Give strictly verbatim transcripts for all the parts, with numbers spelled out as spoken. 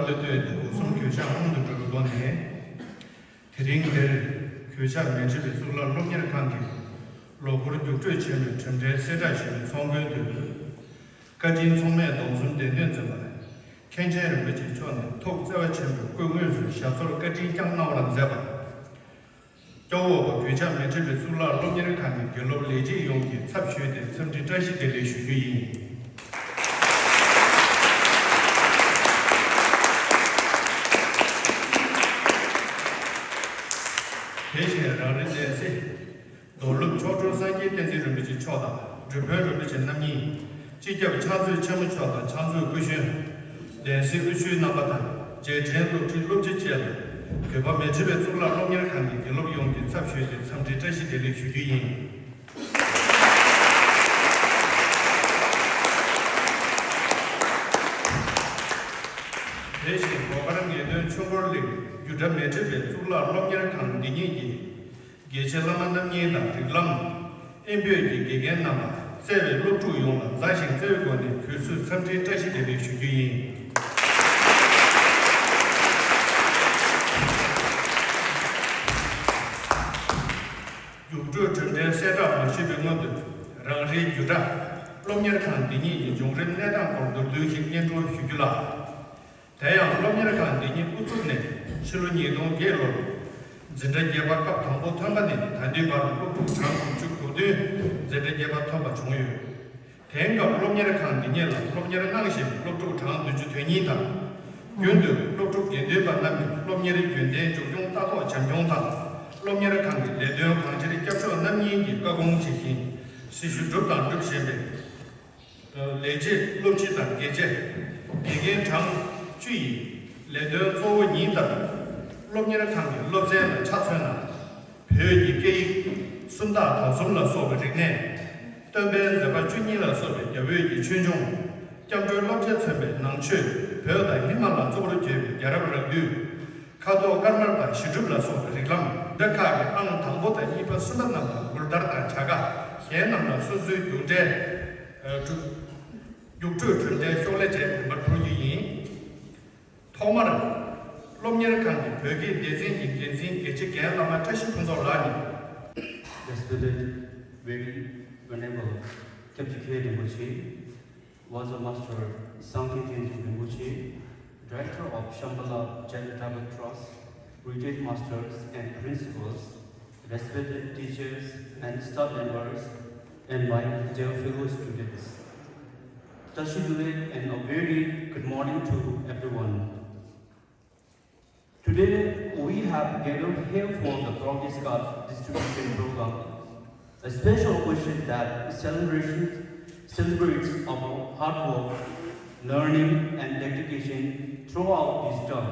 བསྟོད་དེ་སྒོ་གསུམ་གུས་ཕྱག་སྔོན་དུ་འགྲོ་བའི་སྒོ་ནས། དེ་རིང་འདིར་གུས་ཕྱག་མི་ཕྲད་པའི་གཙུག་ལག་སློབ་གཉེར་ཁང་གི་ལོ་འཁོར་རྒྱུགས་སྤྲོད་ཆེན་མོའི་གྲུབ་འབྲས་གསལ་བསྒྲགས་ཞུ་བའི་ཚོགས་མགོན་དུ། བཀའ་དྲིན་མཚུངས་མེད་སྡོམ་གསུམ་སྡེ་སྣོད་འཛིན་པ་མཁན་ཆེན་རིན་པོ་ཆེ་མཆོག་ནས་ཐུགས་བརྩེ་བ་ཆེན་པོས་སྐུ་དངོས་སུ་ཞབས་སོར་བཀའ་དྲིན་བསྐྱངས་གནང་བར་མཛད་པ། སྐྱབས་འོག་པ་གུས་ཕྱག་མི་ཕྲད་པའི་གཙུག་ལག་སློབ་གཉེར་ཁང་གི་དགེ་སློབ་ལས་བྱེད་ཡོངས་ཀྱི་ཚབ་ཞུས་ཏེ་འཚམས་འདྲི་བཀྲ་ཤིས་བདེ་ལེགས་ཞུ་རྒྱུ་ཡིན། དེ་བཞིན་རང་རེ་གདན་སའི་རྡོར་སློབ་མཆོག་སྤྲུལ་སངས་རྒྱས་བསྟན་འཛིན་རིན་པོ་ཆེ་མཆོག་དང་འབྲུག་དཔོན་རིན་པོ་ཆེ་རྣམ་གཉིས། སྤྱི་ཁྱབ་ཕྱག་མཛོད་ཆེན་མོ་མཆོག་དང་ཕྱག་མཛོད་སྐུ་གཞོན། གདན་སའི་དབུ་ཁྲིད་རྣམ་པ་དང་རྗེས་དྲན་སློབ་ཁྲིད་སློབ་སྤྱི་བཅས་ལ། གུས་པ་མི་ཕྲད་པའི་གཙུག་ལག་སློབ་གཉེར་ཁང་གི་དགེ་སློབ་ཡོངས་ཀྱི་ཚབ་ཞུས་ཏེ་འཚམས་འདྲི་བཀྲ་ཤིས་བདེ་ལེགས་ཞུ་རྒྱུ་ཡིན། དེ་བཞིན་སྒོ་དཀར་ངེས་དོན་ཆོས་འཁོར་གླིང་རྒྱུད་གྲྭ་མི་ཕྲད་པའི་གཙུག་ལག་སློབ་གཉེར་ཁང་འདི་ཉིད་ཀྱི་དགེ་ཆེ་བླ་མ་རྣམ་གཉིས་དང་རིགས་ལམ། ཨེ་བོད་ཀྱི་དགེ་རྒན་རྣམ་པ། བརྩེ་བའི་སློབ་ཕྲུག་ཡོངས་ལ་མཛའ་ཞིང་བརྩེ་བའི་སྒོ་ནས་གུས་བསུ་འཚམས་འདྲིའི་བཀྲ་ཤིས་བདེ་ལེགས་ཞུ་རྒྱུ་ཡིན། རྒྱུགས་སྤྲོད་གྲུབ་འབྲས་གསལ་བསྒྲགས་མ་ཞུས་པའི་སྔོན་དུ། རང་རེའི་རྒྱུད་གྲྭ་སློབ་གཉེར་ཁང་འདི་ཉིད་ཀྱི་བྱུང་རིམ་གནས་སྟངས་སྐོར་མདོར་བསྡུས་ཤིག་སྙན་སྒྲོན་ཞུ་རྒྱུ་ལགས། དེ་ཡང་སློབ་གཉེར་ཁང་འདི་ཉིད་དབུ་ཚུགས་ནས་ཕྱི་ལོ་ཉིས་སྟོང་བརྒྱད་ལོར་འཛིན་གྲྭ་བརྒྱད་པ་སྐབས་དང་པོ་ཐོན་པ་ནས་ད་ལྟའི་བར་སློབ་ཕྲུག་གྲངས་དགུ་བཅུ་གོ་བདུན་འཛིན་གྲྭ་བརྒྱད་པ་ཐོན་པ་བྱུང་ཡོད། དེང་སྐབས་སློབ་གཉེར་ཁང་འདི་ཉིད་ལ་སློབ་གཉེར་གནང་བཞིན་པའི་སློབ་ཕྲུག་གྲངས་བདུན་ཅུ་དོན་གཉིས་དང་། རྒྱུན་དུ་སློབ་ཕྲུག་དགེ་འདུན་པ་རྣམས་ཀྱིས་སློབ་གཉེར་རྒྱུན་གཏན་མཇུག་སྐྱོང་ལྟ་རྟོག་བྱམས་སྐྱོང་དང་། སློབ་གཉེར་ཁང་གི་ལས་དོན་གང་ཅིར་སྐྱབས་མཆོག་རྣམ་གཉིས་ཀྱིས་བཀའ་དགོངས་ཇི་བཞིན་སྲི་ཞུ་བསྒྲུབས་དང་སྒྲུབ་བཞིན་པའི། ལས་བྱེད་སློབ་སྤྱི་དང་དགེ་ཆེ། དགེ་རྒན་གྲངས་བཅུ་ཡི་ལས་དོན་གཙོ་བོ་ཉིད་ལྟར། སློབ་གཉེར་ཁང་གི་སློབ་ཚན་ལ་ཆ་མཚོན་ན། བོད་ཀྱི་སྐད་ཡིག་སུམ་རྟགས་དོན་གསུམ་ལ་སོགས་པའི་རིག་གནས། སྟོན་པའི་མཛད་པ་བཅུ་གཉིས་ལ་སོགས་པའི་རྒྱ་བོད་ཀྱི་ཆོས་འབྱུང་། སྐྱབས་འགྲོའི་བསླབ་བྱ་མཚོན་པའི་ནང་ཆོས་བོད་དང་ཧི་མ་ལ་གཙོ་བོར་གྱུར་པའི་རྒྱལ་རབས་རགས་བསྡུས། ཁ་དོག་དཀར་དམར་དང་ཞི་སྒྲུབ་ལ་སོགས་པའི་རིགས་ལམ་འདི་ཁག་གི་ཨང་དང་པོ་དང་གཉིས་པ་གསུམ་པ་རྣམས་ལ་མགུར་དར་དང་བྱ་དགའ་གཞན་རྣམས་ལ་སོ་སོའི་རྒྱུགས་འབྲས། ཨ། གྲུབ། རྒྱུགས་སྤྲོད་གྲུབ་འབྲས་ཤོག་ལེ་བྲིས་མིན་པར་ཕུལ་རྒྱུ་ཡིན། ཐོག་མར། སློབ་གཉེར་ཁང་གི་བོད་སྐད་སྡེ་ཚན་གྱི་འགན་འཛིན་དགེ་ཆེ་རྒན་བླ་མ་བཀྲ་ཤིས་ཕུན་ཚོགས་ལགས་ནས། Respected, very venerable སྐྱབས་རྗེ་མཁན་རིན་པོ་ཆེ། བཛྲ་མཱ་སི་ཊར་སངས་རྒྱས་བསྟན་འཛིན་རིན་པོ་ཆེ། Director of Shambhala Charitable Trust, Retreat Masters and Principals, respected teachers and staff members, and my dear fellow students. Tashidule and a very good morning to everyone. Today, we have gathered here for the progress card distribution program, a special occasion that celebration celebrates our hard work, learning, and dedication throughout this term.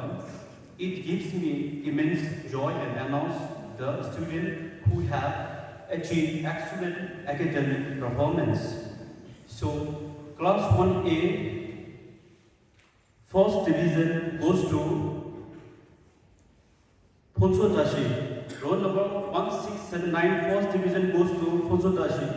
It gives me immense joy and announce the students who have achieved excellent academic performance. So, class one A, first division goes to Phunso Tashi. Roll number one six seven nine, first division goes to Phunso Tashi.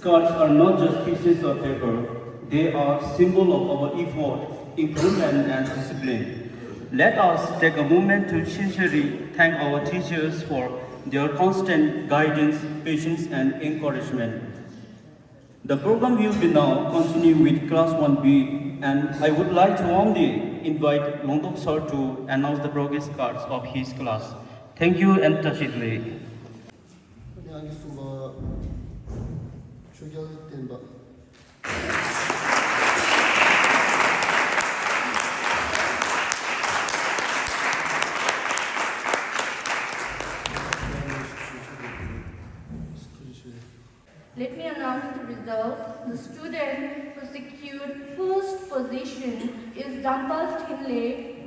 Cards are not just pieces of paper, they are symbol of our effort, improvement and discipline. Let us take a moment to sincerely thank our teachers for their constant guidance, patience and encouragement. The program will be now continue with class one B, and I would like to warmly invite Longdok sir to announce the progress cards of his class. Thank you and Tashidle. ཨང་ཀི་གསུམ་པ། ཆོས་རྒྱལ་བསྟན་པ།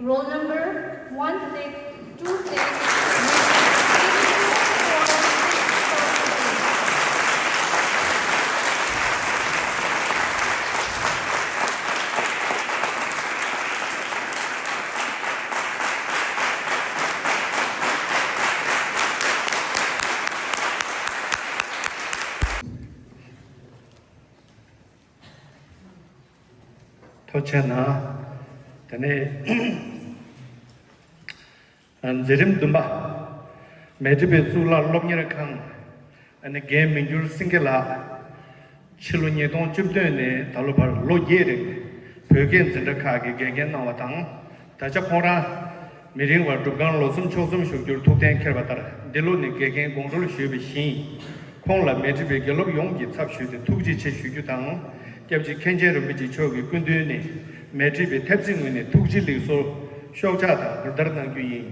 Roll number one six two six. ཐུགས་རྗེ་གནང་། དེ་ནས་མཛད་རིམ་བདུན་པ། མལ་གྲིབ་པའི་གཙུག་ལག་སློབ་གཉེར་ཁང་། ཨ་ནི་རྒན་མི་འགྱུར་སེང་གེ་ལགས། ཕྱི་ལོ་ཉིས་སྟོང་བཅུ་བདུན་ནས་ད་ལོ་བར་ལོ་བརྒྱད་རིང་བོད་སྐད་འཛིན་གྲྭ་ཁག་གི་དགེ་རྒན་གནང་བ་དང་། ད་ཆ་ཁོང་རང་མི་རིང་བར་སྒྲུབ་ཁང་ལོ་གསུམ་ཕྱོགས་གསུམ་བཞུགས་རྒྱུར་ཐུགས་གཏན་འཁེལ་བ་ལྟར། འདི་ལོ་ནི་དགེ་རྒན་དགོངས་འགྲེལ་ཞུས་པ་བཞིན། ཁོང་ལ་མལ་གྲིབ་པའི་དགེ་སློབ་ཡོངས་ཀྱི་ཚབ་ཞུས་ཏེ་ཐུགས་རྗེ་ཆེ་ཞུ་རྒྱུ་དང་། སྐྱབས་རྗེ་མཁན་ཆེན་རིན་པོ་ཆེ་མཆོག་གི་སྐུ་མདུན་ནས་མལ་གྲིབ་པའི་ཐེབས་རྩའི་ངོས་ནས་ཐུགས་རྗེ་ལེགས་གསོལ་ཤོག་ཆག་དང་མགུར་དར་གནང་རྒྱུ་ཡིན།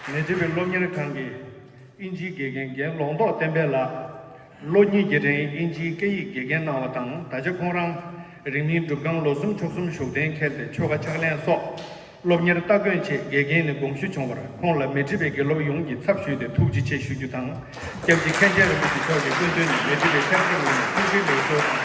མལ་གྲིབ་པའི་སློབ་གཉེར་ཁང་གི་དབྱིན་ཇིའི་དགེ་རྒན་རྒན་ལོང་ཏོག་བསྟན་འཕེལ་ལགས། ལོ་གཉིས་ཀྱི་རིང་དབྱིན་ཇིའི་སྐད་ཡིག་དགེ་རྒན་གནང་བ་དང་། ད་ཆ་ཁོང་རང་རིང་མིན་སྒྲུབ་ཁང་ལོ་གསུམ་ཕྱོགས་གསུམ་བཞུགས་གཏན་འཁེལ་ཏེ་ཆོ་ག་ཕྱག་ལེན་སོགས་སློབ་གཉེར་སྟ་གོན་ཆེད་དགེ་རྒན་ནས་དགོངས་ཞུ་བྱུང་བར། ཁོང་ལ་མལ་གྲིབ་པའི་དགེ་སློབ་ཡོངས་ཀྱི་ཚབ་ཞུས་ཏེ་ཐུགས་རྗེ་ཆེ་ཞུ་རྒྱུ་དང་། སྐྱབས་རྗེ་མཁན་ཆེན་རིན་པོ་ཆེ་མཆོག་གི་སྐུ་མདུན་ནས་མལ་གྲིབ་པའི་ཐེབས་རྩའི་ངོས་ནས་ཐུགས་རྗེ་ལེགས་གསོལ་དང་།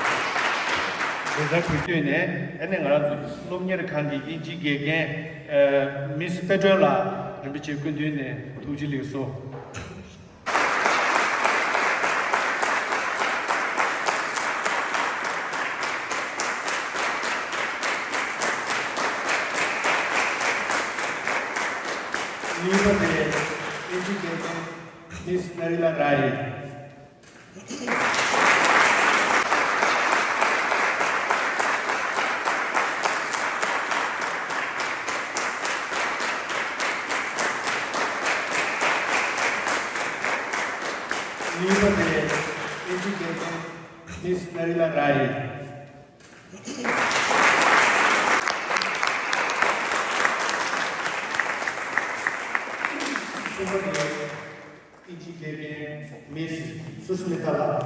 གདན་ས་བོད་བརྒྱུད་ནས་ཨ་ནི་ང་རང་ཚོ་སློབ་གཉེར་ཁང་གི་དབྱིན་ཇིའི་དགེ་རྒན་མིས་དཔལ་སྒྲོན་ལགས། རིན་པོ་ཆེའི་སྐུ་མདུན་ནས་ཐུགས་རྗེ་ལེགས་གསོལ། གཉིས་པ་དེ་ཨེ་ཅི་དགེ་རྒན་མིས་ནེ་རི་ལ་རའི། གཉིས་པ་དེ་ཨེ་ཅི་དགེ་རྒན་མིས་ནེ་རི་ལ་རའི། གསུམ་པ་དེ་དབྱིན་ཇིའི་དགེ་རྒན་མིས་སུ་ཤི་མི་ཐ་ལགས།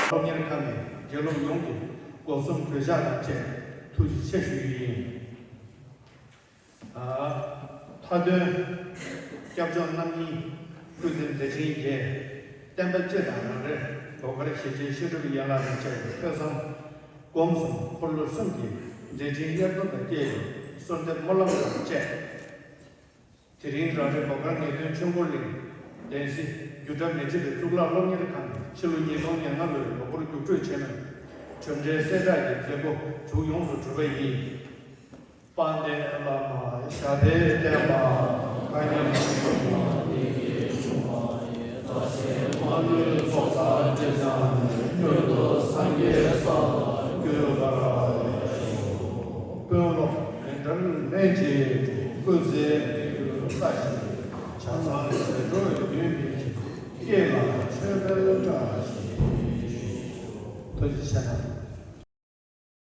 སློབ་གཉེར་ཁང་གི་དགེ་སློབ་ཡོངས་ཀྱི་སྒོ་གསུམ་གུས་ཕྱག་དང་བཅས་ཐུགས་རྗེ་ཆེ་ཞུ་རྒྱུ་ཡིན། མཐའ་དོན། སྐྱབས་མཆོག་རྣམ་གཉིས། སྐུ་ཚེ་མཛད་འཕྲིན་རྒྱས། བསྟན་པ་སྤྱི་དང་རང་རེ་བོད་གར་གཞིས་བྱེས་ཤེས་རབ་ཡན་ལག་དང་བཅས་པའི་ཐོས་བསམ་སྒོམ་གསུམ་འཁོར་ལོ་གསུམ་གྱི་མཛད་འཕྲིན་དབྱར་རྩྭ་དང་བཅས་པའི་གསོལ་འདེབས་སྨོན་ལམ་དང་བཅས། དེ་རིང་རང་རེ་བོད་གར་ངེས་དོན་ཆོས་འཁོར་གླིང་གདན་སའི་རྒྱུད་གྲྭ་མལ་གྲིབ་པའི་གཙུག་ལག་སློབ་གཉེར་ཁང་ཕྱི་ལོ་ཉིས་སྟོང་ཉེར་ལྔ་ལོའི་ལོ་འཁོར་རྒྱུགས་སྤྲོད་ཆེན་མོའི་གྲུབ་འབྲས་གསལ་བསྒྲགས་ཀྱི་མཛད་སྒོ་མཇུག་ཡོངས་སུ་གྲུབ་པ་ཡིན། དཔལ་ལྡན་བླ་མ་ཞབས་པད་བརྟན་པ། མཁའ་མཉམ་ཆེན་པོ་ཉིད་ཀྱི་འབྱུང་བ་ཡི། བདག་གཞན་མ་ལུས་ཚོགས་བསགས་འབྲས་བཅས་མྱུར་དུ་སངས་རྒྱས་ས་ལ་འགོད་པར་ཤོག། དཔོན་སློབ་མཎྜལ་ལྷན་ཅིག་སྐུ་ཚེ་ས་གཞི་ཆ་ཚང་ཞབས་བྲོ་རྒྱུན་མི་འཆད། སྐྱེས་ལ་ཆོས་འཕེལ་བཀྲ་ཤིས་ཤོག། ཐུགས་རྗེ་ཆེ་གནང་།